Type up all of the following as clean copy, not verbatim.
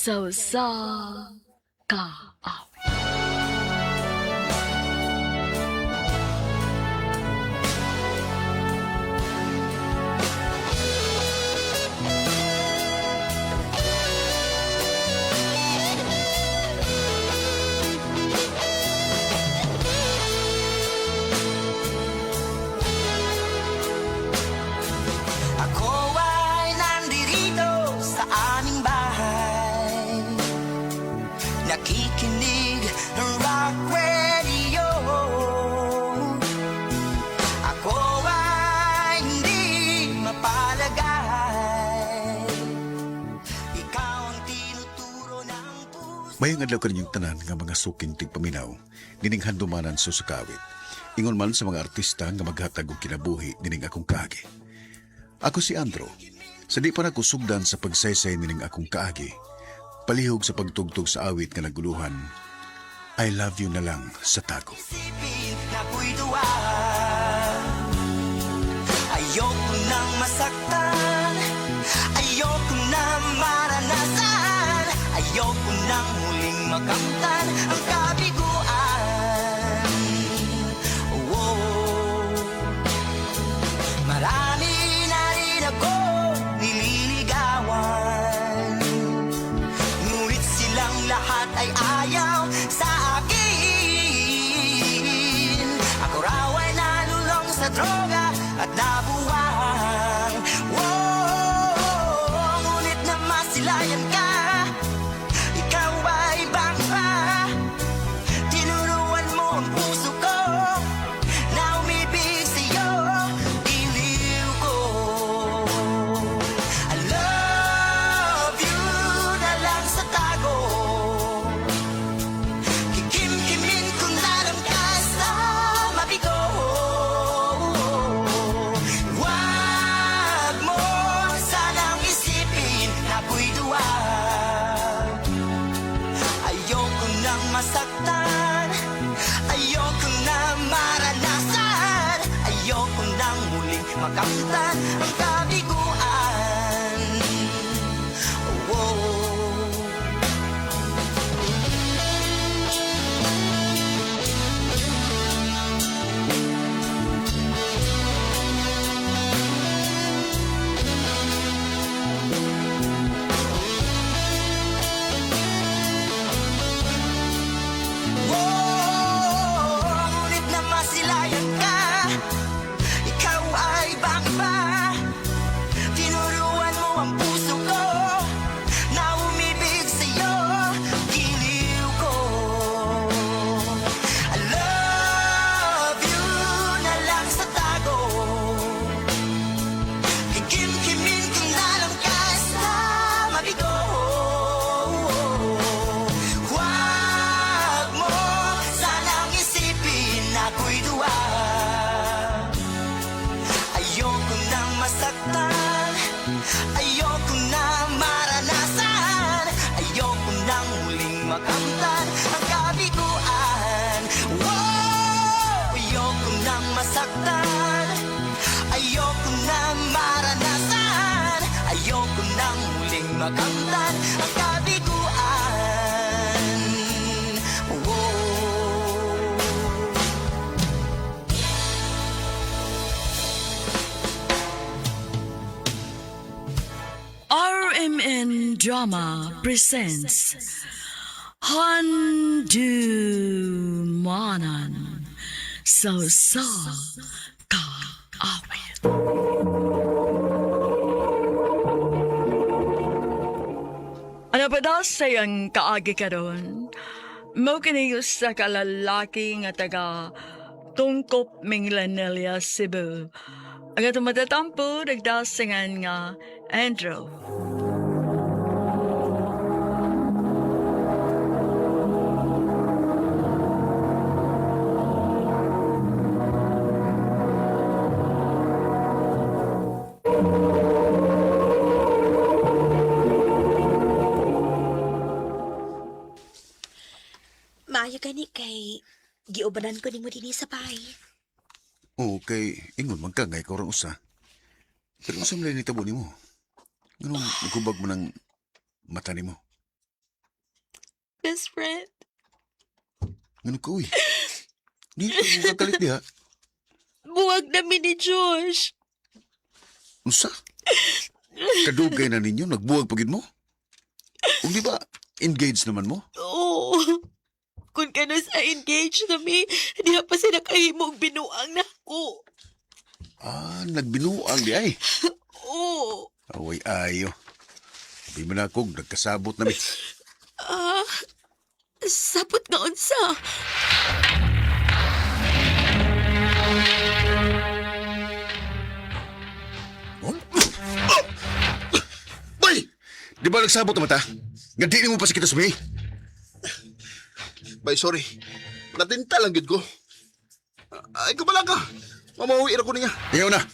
Sa usa ka awit. Ako ay nandirito sa aming bahay, nakikinig ng rock radio. Ako ay hindi mapalagay. Ikaw ang tinuturo ng puso. Mayong adlaw kaninyong tanan nga mga suking tigpaminaw, nining handumanan sa kawit. Ingon man sa mga artista nga maghatag og kinabuhi nining akong kaagi. Ako si Andro. Sa di pa nakusugdan sa pagsaysay nining akong kaagi, palihog sa pagtugtog sa awit nga naguluhan, I love you na lang sa tago. Isipin na ako'y duwag. Ayoko nang masaktan, ayoko na maranasan, ayoko nang muling makamtan ang kabiguan. Oh, marami na rin ako nililigawan, ngunit silang lahat ay ayaw sa akin. Ako raw ay nalulong sa droga at nabuwang. Whoa, ngunit na masilayan ka, ikaw ay ibang iba. Tinuruan mo ang puso ko na umibig sa'yo. Giliw ko, I love you na lang sa tago. Kikimkimin ko na lang ka sa mabigo. Huwag mo sanang isipin na ako'y duwag. Ayoko nang masaktan, ayoko na maranasan, ayoko nang muling makamtan ang kabiguan. Oh. Oh, ngunit na masilayan ka, ikaw ay ibang iba. Tinuruan mo ang puso ko na umibig sa'yo. Giliw ko, I love you na lang sa tago. Kikimkimin ko na lang ka sa mabigo. Huwag mo sanang isipin na ako'y duwag. Ayoko nang masaktan, ayoko na maranasan, ayoko nang muling makamtan ang kabiguan. Whoa! Ayoko nang masaktan, ayoko na maranasan, ayoko nang muling makamtan ang kabiguan. Whoa. RMN Drama presents Handumanan sa usa ka awit. Ano pa daw sayang kaagi karon? Mo kini usa ka lalaki nga taga Tungkop, Minglanilla, Cebu. Ang atong matatampo, nagdasingan nga Andrew. Maayo gani kay giubanan ko nimo dinhi sa bahay. Okay, ingon man ka nga ikaw rang usa. Pero unsa man nitabo nimo? Nganong nagubag mo ng mata nimo? Best friend. Ngano ka, uy? Di ka kakalit diha. Buwag na mi ni Josh. Unsa? Kadugay na ninyo, nagbuwag pagid mo? Ug di ba, engaged naman mo? Oo. Kung kano sa engage na mi, diha pa sila kahimo og binuang nako. Ah, nagbinuang di ay. Oo. Away ayo. Di mo na akong nagkasabot na mi. Ah, sapot nga unsa. Oh! Bay! Di ba nagsabot na mata? Nga di mo pa sa kita sumi. Bay, sorry. Natinta lang gid ko. Ay, kabala ka. Mamauwi ra ko niya. Ikaw na.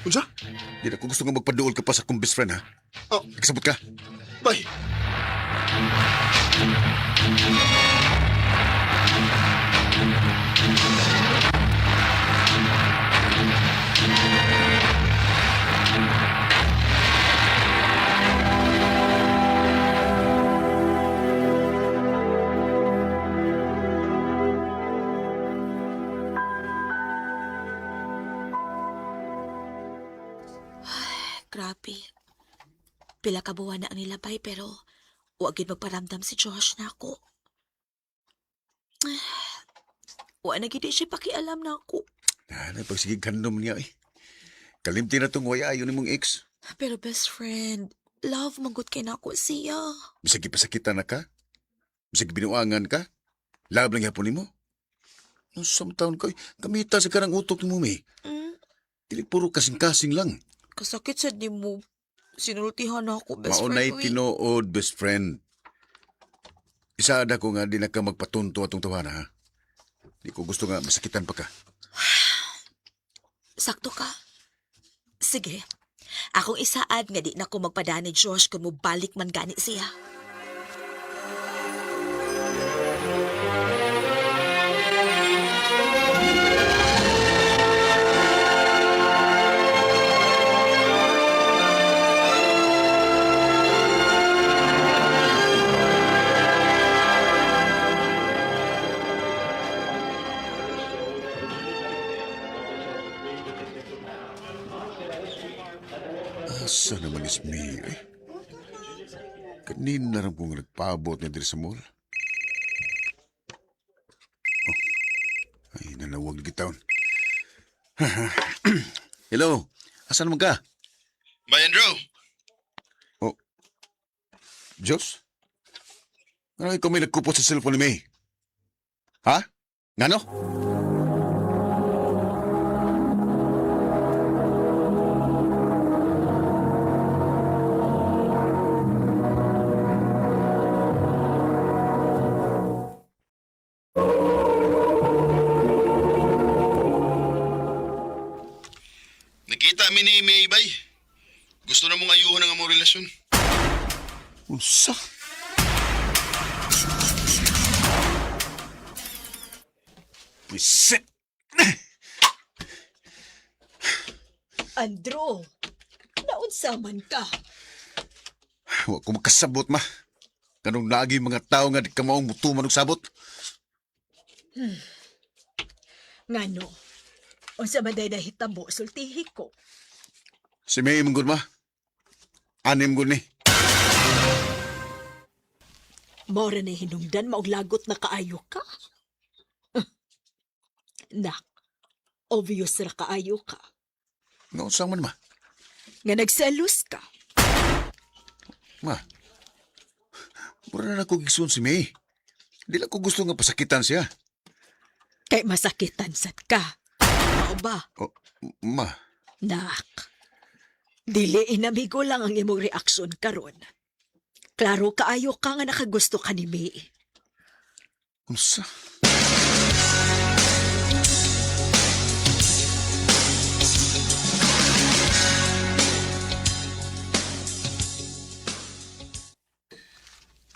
Unsa? Di na ko gusto nga magpaduol ka pa sa akong best friend, ha? Oh, Nagkasabot ka? bay. Grabe. Pila ka buwan na ang nilabay pero wa gid magparamdam si Josh na ako. Wa na gid siya pakialam na ako. Ah, nagpagsigig kandom niya, eh. Kalimti na itong waya ayo ni mong ex. Pero best friend, love manggut kay nako siya. Bisag ipasakitan na ka. Bisag binuangan ka. Lab lang yapon nimo. No, samtaon ka, eh. Gamita sa karang utok ni mo, eh. Dili puro kasing-kasing lang. Kasakit sad nimo. Sinultihan ako best Maunay friend. Uy. tinuod, best friend. Isaada ko nga di na ka magpatunto atong tawana, ha? Di ko gusto nga masakitan pa ka. Sakto ka. Sige. Akong isaad nga di na ko magpadani ni Josh kung mobalik man gani siya. Asa naman is me, eh? Kanina rin kong nagpaabot na diri sa mall. Oh. Ay, nanawag na taon. Hello, asa naman ka? Bay, Andrew. Oh, Diyos? Ano ikaw may nagkupot sa cellphone ni May? Ha? Ngano? Nakita mi ni May, bay. Gusto na mong ayuhon ang among relasyon. Unsa? Wisit! Andro, naunsa man ka? Wa ko makasabot, ma. Kanong lagi mga tao nga di ka maong mutuman og sabot. Ngano? Unsa man day nahitabo sultihi ko? Si May mong ma. Anim gud ni. Mora na hinungdan maog lagot na kaayo ka. Nak, obvious ra kaayo ka. Nga unsa man, ma? Nga nagselos ka. Ma. Mura na ako gigsuon si May. Di lang ko gusto nga pasakitan siya. Kay masakitan sad ka. Mao ba? Oh, ma. Nak, dili inamigo lang ang imong reaksyon karon. Klaro kaayo ka nga nakagusto ka ni May. Unsa?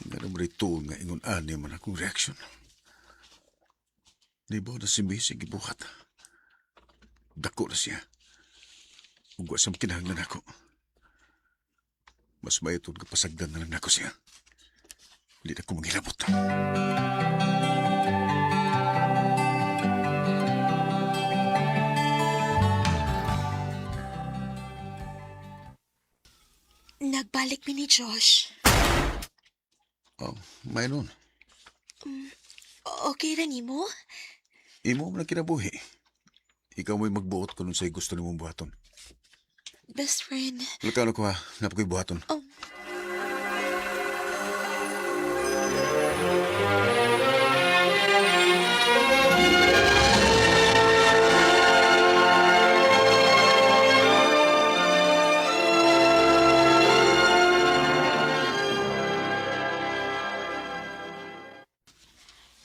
Nga naman ito nga ingon ani man akong reaction. Di ba na si May sige buhat? Dako na siya. Ug wa sa kinahanglan ako. Mas mayatod ka pasagdan na lang nako siya. Di na ko manghilabot. Nagbalik mi ni Josh. Oh, may nun. Okay ra nimo? Imo man ang kinabuhi. Ikaw mo'y magbuot kung unsay gusto nimong buhaton. Best friend. Lakano ko ha, napakoy buhaton. Oh.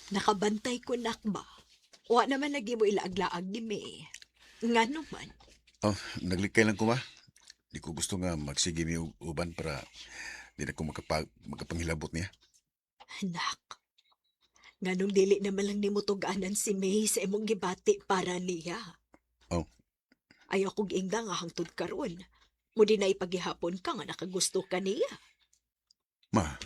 Nakabantay ko nakba. Wa naman lagi mo ilaag-laag ni May. Ngano man. Oh, naglikay lang ko ba? Di ko gusto nga magsige mi og uban para di na ko makapanghilabot niya. Anak. Nganong dili naman lang nimo tuganan si May sa imong gibati para niya. Oh. Ayaw kog ingda nga hangtod karon. Mudi na ipagihapon ka nga nakagusto ka niya. Ma.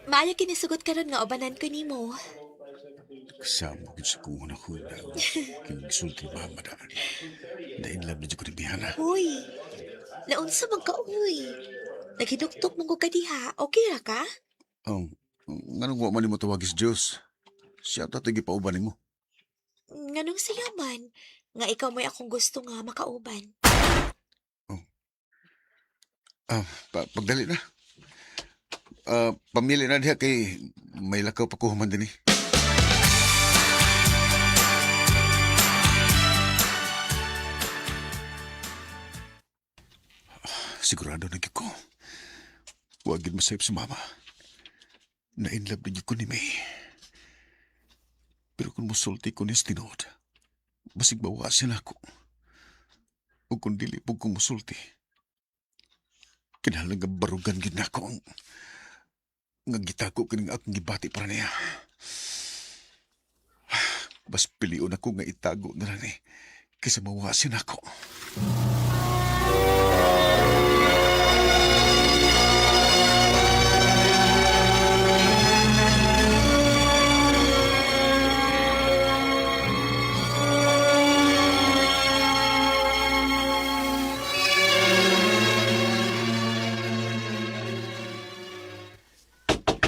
Maayo kinisugot karon nga ubanan ko nimo. Kasama ko sa kuha na ko daw. Kinisulti mama daan. Dain love na dyan ko ni Bihana. Uy. Naunsa man ka uy. Naghinuktok mo ko ka diha. Okay ra ka? Oh, nganong wa man nimo tawagis Diyos? Siya ta tigi pauban nimo. Nganong siya man nga ikaw may akong gusto nga makauban. Ah, pagdali na. Ah, pamili na diha kay may lakaw pa ko human din eh. Sigurado na gyud ko. Wa gyud masayop si mama. Na-inlove na gyud ko ni May. Pero kung musulti ko ni tinuod, basig bawasin ako. O kung dili po ko musulti, kinahanglan nga barugan gyud nako ang nga gitago kining akong gibati para niya. Bas pilion ako nga itago na lang ni kaysa mawasin ako.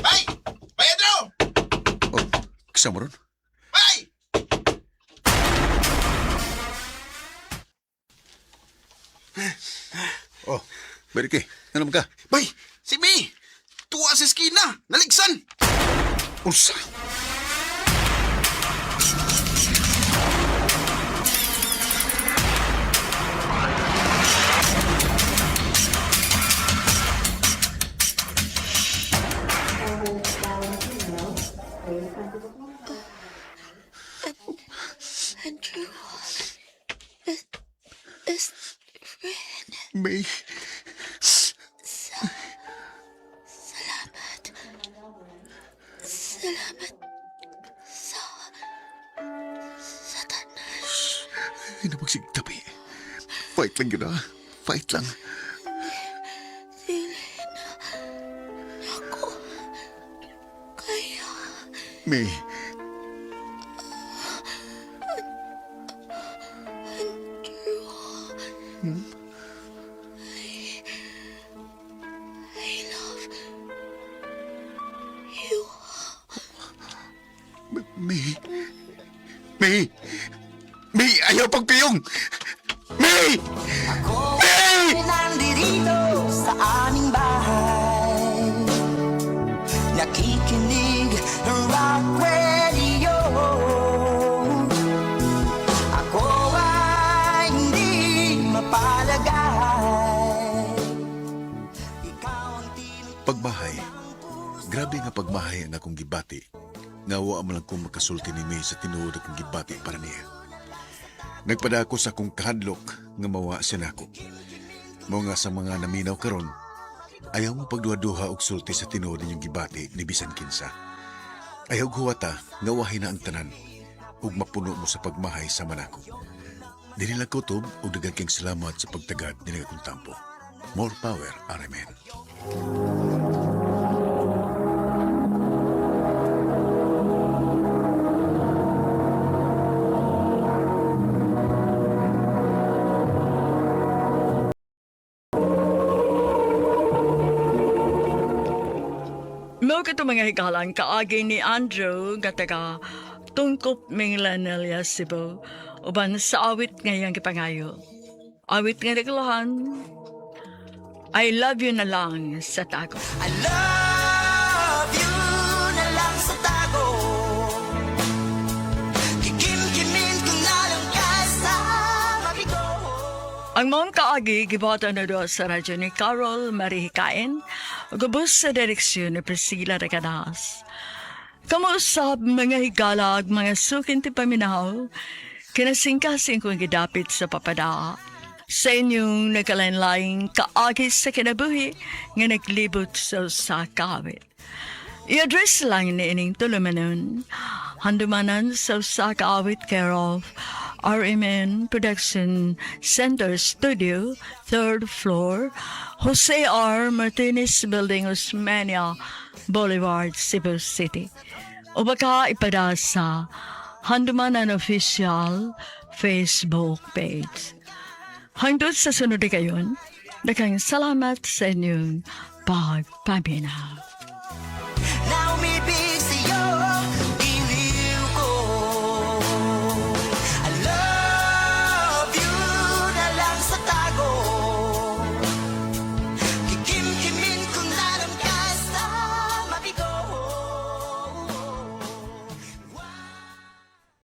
Bay! Bay, Andrew! Oh, kasama ron? Bay! Oh, Berke, ano ka? Bay! Si May! Tuwa sa eskina! Naligsan! Unsa? Andrew. Best friend. May, Salamat. Salamat sa tanan. ay napagsigtabi. Fight lang yun ah. Fight lang. Dili na ako kaya. May, Andrew. I love you. May, May, May, ayaw pagpiyong! May! Ako May! ay nandito sa aming bahay. Nakikinig ng rock radio. Ako ay hindi mapalagay. Ikaw ang tinutukoy Pagmahay. Grabe nga pagmahay ang akong gibati. Nga wa man lang ko makasulti ni May sa tinuod akong gibati para niya. Nagpadako sa akong kahadlok nga mawa siya nako. Mao nga sa mga naminaw karon, Ayaw mo pagduha-duha og sulti sa tinuod ninyong gibati ni bisan kinsa. Ayaw huwata nga wahi na ang tanan ug mapuno mo sa pagmahay sa manako. Dili lang kutob ug daghan kayong salamat sa pagtagad nining akong tampo. More power, RMN. Mao kato mga higalan kaagi ni Andrew nga taga Tungkop Minglanilla, Cebu, uban sa awit ngayang gipangayo. Awit nga naglahan, "I Love You Na Lang sa Tago." I love you na lang sa tago. Kikimkimin ko na lang ka sa mabigo. Ang maong kaagi gibuhatan na doon sa radyo ni Carol Marihikain, gubos sa direksyon ni Priscilla Recadas. Kamuusap mga higalag, mga sukin ti paminaw, kinasingkasing kong gidapit sa papada sa inyong nagkalain-laing kaagi sa kinabuhi nga naglibot sa usa ka awit. I-address lang ni ining tulumanon. Handumanan sa usa ka awit care of RMN Production Center Studio, third floor, Jose R. Martinez Building, Osmeña Boulevard, Cebu City. O baka ipada sa Handumanan Official Facebook page. Hangtod sa sunod kayon, daghang salamat sa inyong pagpaminaw. Na umibig.